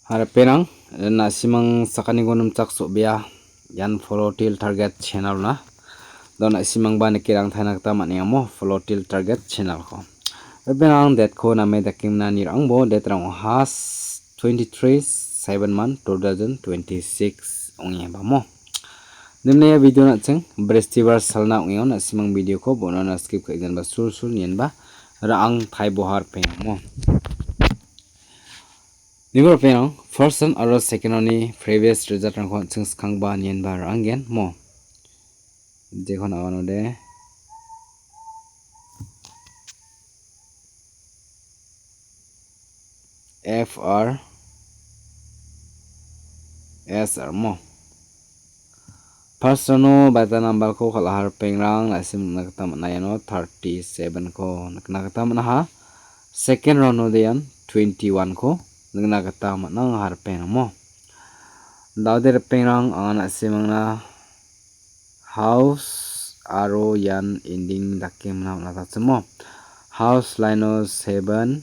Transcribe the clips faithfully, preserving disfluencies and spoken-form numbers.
Ripengrang, na·simang sakaniko nimchak so·bea ian Follow Till Target channel-na. Do na·simangba nike rangtaina gita man·enga mo Follow Till Target channel-ko. Ripengrang, date-ko name dakemna nirangbo, date-rang ong·aha twenty-three seven month two thousand twenty-six ong·e ba mo. Nimne ia video na·ching Bristibar salna ong·engon, na·simang video-ko bon·ona skip ka·igenba sulsul nienba ra·ang taiboha ripengrang mo. Nimo ripengrang, first round aro second round-ni previous result-rangko an·ching skangba nienba ra·anggen mo. Jekon aganode F R S R mo. First round-o baita number-ko kal·aha ripengrang, na·sim nikna gita man·a, iano thirty-seven-ko nikna gita man·aha. Second round-o de ian twenty-one-ko nikna gita man·a, ong·aha ripengrang mo. Da·ode ripengrang, anga na·simangna house aro ian ending dake mingna on·atachimo. House line-o seven,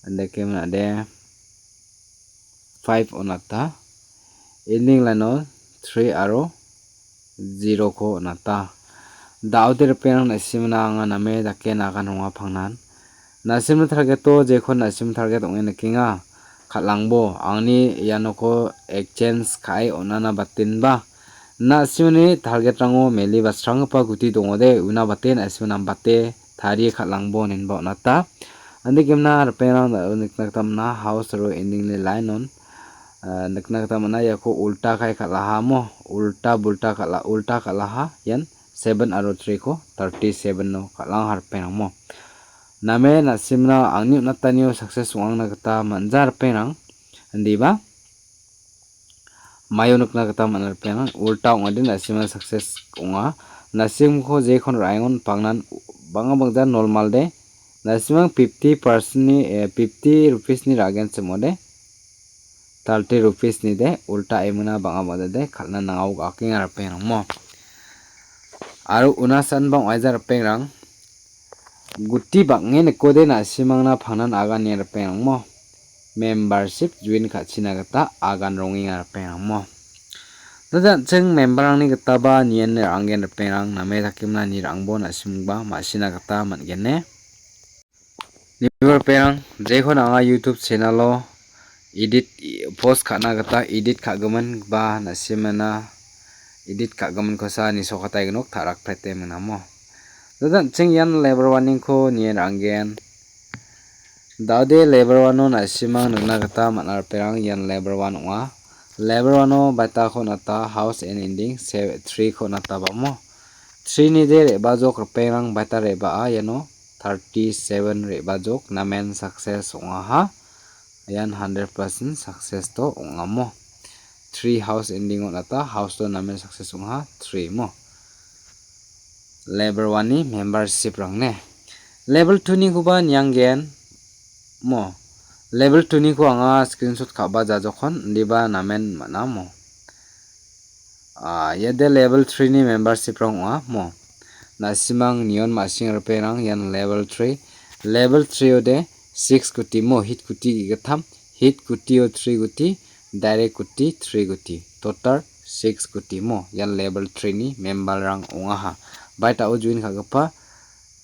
indake mingade five on·ata. Ending line-o three aro zero-ko on·ata. Da·ode ripengrang, na·simna anga name dake nagan ronga pangnan. Na·simni target-o jekon na·simni target ong·e nikenga. Kal·angbo, angni ia noko exchange ka·e on·ana batenba. Na·simni target-rango meli basranggipa guti dongode, una bate na·simo nambate tarie kal·angbo inenba on·ata. Andikemna ripengrang da·o nikna gita man·a, house aro ending-ni line-on, ah, nikna gita man·a, iako ulta kai kal·aha mo, ulta bulta kal·a, ulta kal·aha, ian seven aro three-ko thirty-seven-o kal·ang ripengrang mo. Name na·simna angni on·atanio success ong·angna gita man·ja ripengrang, indiba maio nikna gita man·a ripengrang, ulta ong·ode na·simna success ong·a. Na·simko jekon ra·engon pangnan banga bangja normal de. Na·simang fifty percent-ni, eh, fifty rupees-ni ra·genchim ong·ode. Thirty rupees-ni de, ulta emina bang·a bang·a de, kal·na nangao ga·akenga ripengrang mo. Aro una san bang oaija ripengrang. Guti bang·e nikode na·simangna pangnan agan ia ripengrang mo. Membership join ka·china gita agan rongenga ripengrang mo. Dada an·ching member-rangni gitaba nian ra·anggen ripengrang, name dakemna nirangbo na·simba ma·sina gita man·genne. Nibor perang, jekon anga YouTube channel-o edit, post ka·na gita edit ka·gimin ba na·simana edit ka·giminkosa nisokatagenok ta·rakprete minamo. Dada an·ching ian level one-ningko nie ra·anggen. Dade level one-o na·simang nikna gita man·a ripengrang, ian level one ong·a. Level one-o baitako nata house and ending se-, three-ko nata bamo. Three-ni de re·bajok ripengrang baita re·baa iano. Thirty-seven re·bajok namen success ong·aha. Ian hundred percent success to ong·amo. Three house ending on·ata, house to namen success ong·aha, three mo. Level one-ni membership-rang ne. Level two-nikoba nianggen mo. Level two-niko anga screenshot ka·ba jajokon, indiba namen man·a mo. Ah, iade level three-ni membership-rang ong·a mo. Na·simang nion ma·sing ripengrang ian level three. Level three-ode six guti mo, hit guti ge·gittam, hit gutio three guti, direct guti three guti. Total six guti mo, ian level three-ni member-rang ong·aha. Baitao join ka·gipa,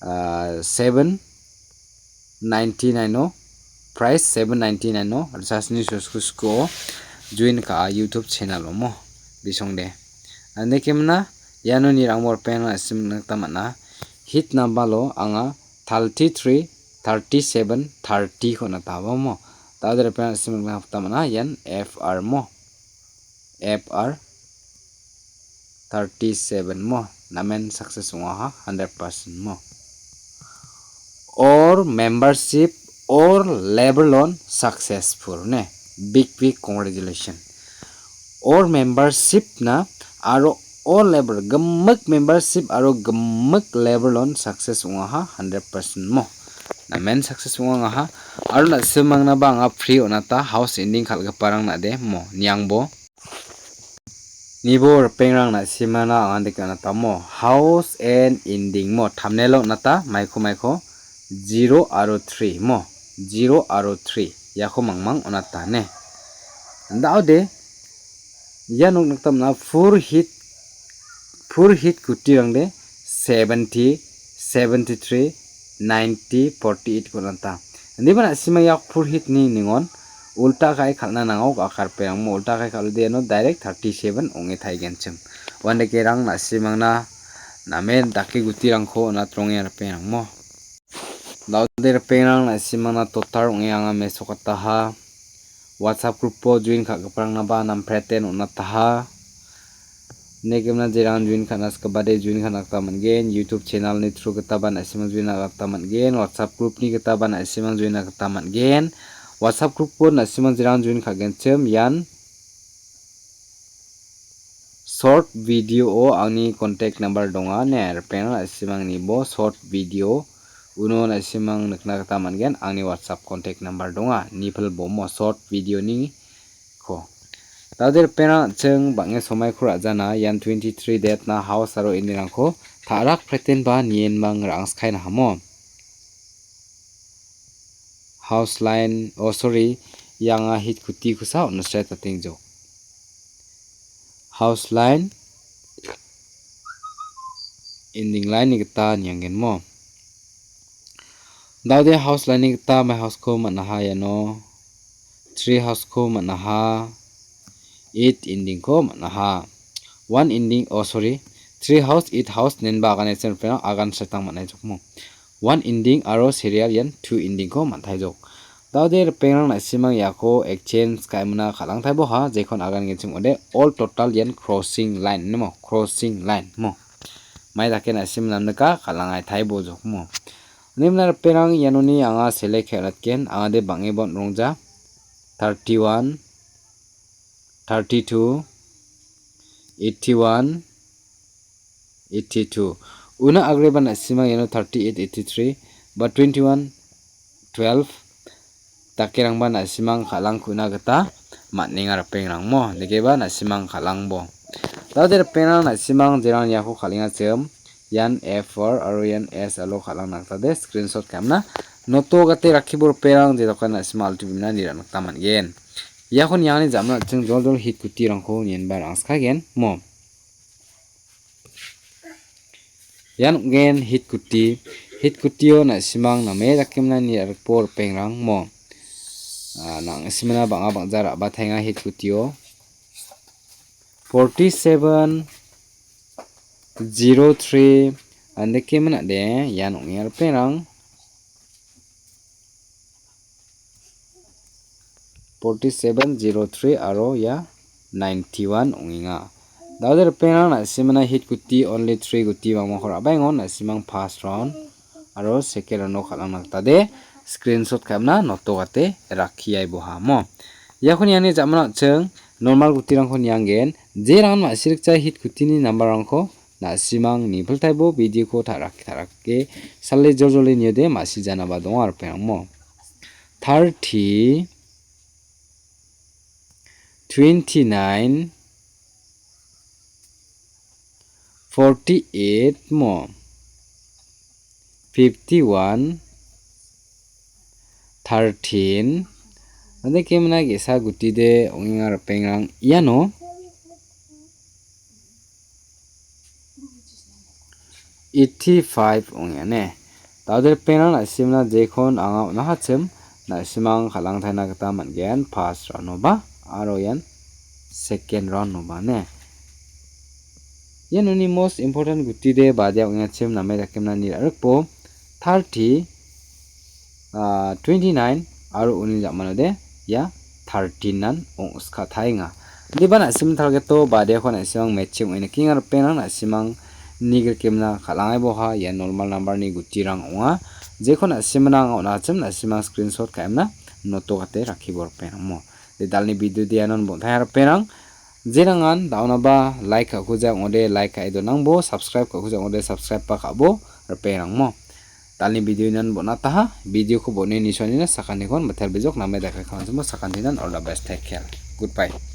ah, seven ninety-nine-o, price seven ninety-nine-o, ritchasni sosku skuo join ka·a YouTube channel-omo bisongde. Andekemna iano nirangbo ripeng na·sim nikna gita man·a. Hit nambalo anga thirty-three, thirty-seven, thirty-ko nata habamo. Dade ripeng na·sim nikna gita man·a. Ian F R mo. F R thirty-seven mo, namen success ong·aha, hundred percent mo. Or membership or level one successful ne, big big congratulation. Or membership na aro or level, gimik membership aro gimik level one success ong·aha, hundred percent mo. Namen success ong·angaha, aro na·simangnaba anga free on·ata house ending kal·giparang nade mo, niangbo. Nibo ripengrang na·simana anga dake on·atamo. House and ending mo. Thumbnail-o on·ata maiko maiko zero aro three mo. Zero aro three. Iako mangmang on·ata ne. Daode ia nok nikna man·a four hit, four hit gutirangde seventy, seventy-three, ninety, forty-eight-ko on·ata. Indiba na·simang ia four hit-ni ningon ulta ka·e kal·na nango, a·karperangmo ulta ka·e kal·ode iano direct thirty-seven ong·e taigenchim. Uandekerang na·simangna namen dake gutirangko on·atronge ripengrangmo. Daode ripengrang na·simangna total ong·e anga mesokataha. WhatsApp group-o join ka·giparangna ba nampreten on·ataha. Nekemna jerang join ka·na sikabade join ka·na gita man·gen. YouTube channel-ni through gita ba na·simang join ka·na gita man·gen. WhatsApp group-ni gita ba na·simang join ka·na gita man·gen. WhatsApp group-o na·simang jerang join ka·genchim ian short video-o angni contact number donga ine ripengrang na·simangnibo short video uno na·simang nikna gita man·gen. Angni WhatsApp contact number donga. Nipilbomo short video-niko. Daode ripengrang an·ching bang·e somaiko ra·jana ian twenty-three date-na house aro ending-rangko ta·rak pretenba nienmang ra·angskaina hamo. House line, oh sorry, ianga hit kuti kosa on·a sret atengjok. House line, ending line-ni gita nianggenmo. Daode house line-ni gita mai house-ko man·aha iano. Three house-ko man·aha. Eight ending-ko man·aha. One ending, oh sorry, three house, eight house nenba aganechim ripengrang agan sretang man·aijokmo. One ending aro serial ian two ending-ko man·taijok. Daode ripengrang na·simang iako exchange ka·emna kal·angtaiboha, jekon agangenchim ong·ode all total ian crossing line, nimo? Crossing line, mo? Mai dake na·sim namnika kal·angaitaibojokmo. Nimna ripengrang ianoni anga select ka·e on·atgen, angade bang·e bon rongja. Thirty-one, thirty-two, eighty-one, eighty-two. Una agreba na·simang iano thirty-eight, eighty-three, ba twenty-one, twelve, dakerangba na·simang kal·angkuna gita man·enga ripengrangmo. Nikeba na·simang kal·angbo. Daode ripengrang na·simang jerang iako kal·engachim. Ian F R aro ian S R-o kal·angna gitade screenshot ka·emna noto gate rakkibo ripengrang jedokan na·simang altu bimna nirang gita man·gen. Iako niangni jamna an·ching joljol hit kutirangko nienba rangskagen mo. Ian ong·gen hit kuti. Hit kutio na·simang name dakemna niarikbo ripengrang mo. Ah, nang·simna bang·a bang·ja ra·bataenga hit kutio. Forty-seven, zero three, andake man·ade ian ong·enga ripengrang. Forty-seven, zero three aro ia ninety-one ong·enga. Daode ripengrang na·simna hit guti only three guti mangmangko ra·baengon na·simang first round aro second round-o kal·angna gitade screenshot ka·emna noto gate rakkiaiboha mo. Iako niani jamna an·ching normal gutirangko nianggen, jerangan ma·sirikja hit gutini number-rangko na·simang nipiltaibo video-ko ta·rake, ta·rake sale joljole niode ma·sijanaba donga ripengrangmo. Thirty, twenty-nine, forty-eight mo. Fifty-one, thirteen. Andake mena ge·sa gutide ong·enga ripengrang iano. Eighty-five ong·e ane. Daode ripengrang na·simna jekon anga on·ahachim na·simang kal·angtaina gita man·gen, first round-oba aro ian second round-oba ane. Ian uni most important gutide badia ong·achim name dakemna nirarikbo thirty, ah, twenty-nine aro uni ja·manode ia thirteen-an ong·skataenga. Indiba na·sim target-o badiako na·simang matching ong·e nikenga ripengrang na·simang nigrikemna kal·angaiboha ia normal number-ni gutirang ong·a. Jeko na·simna anga on·achim na·simang screenshot ka·emna noto gate rakkibo ripengrangmo. Detalni video de anon bontaia ripengrang. Jerangan daonaba like ka·kuja ong·ode like ka·e donangbo, subscribe ka·kuja ong·ode subscribe-ba ka·bo ripengrangmo. Dalni video inan bon·ataha, video-ko bon·e nisoanina sakantikon mitel bijok name dakaikanganchimo sakantinan all the best, take care, goodbye.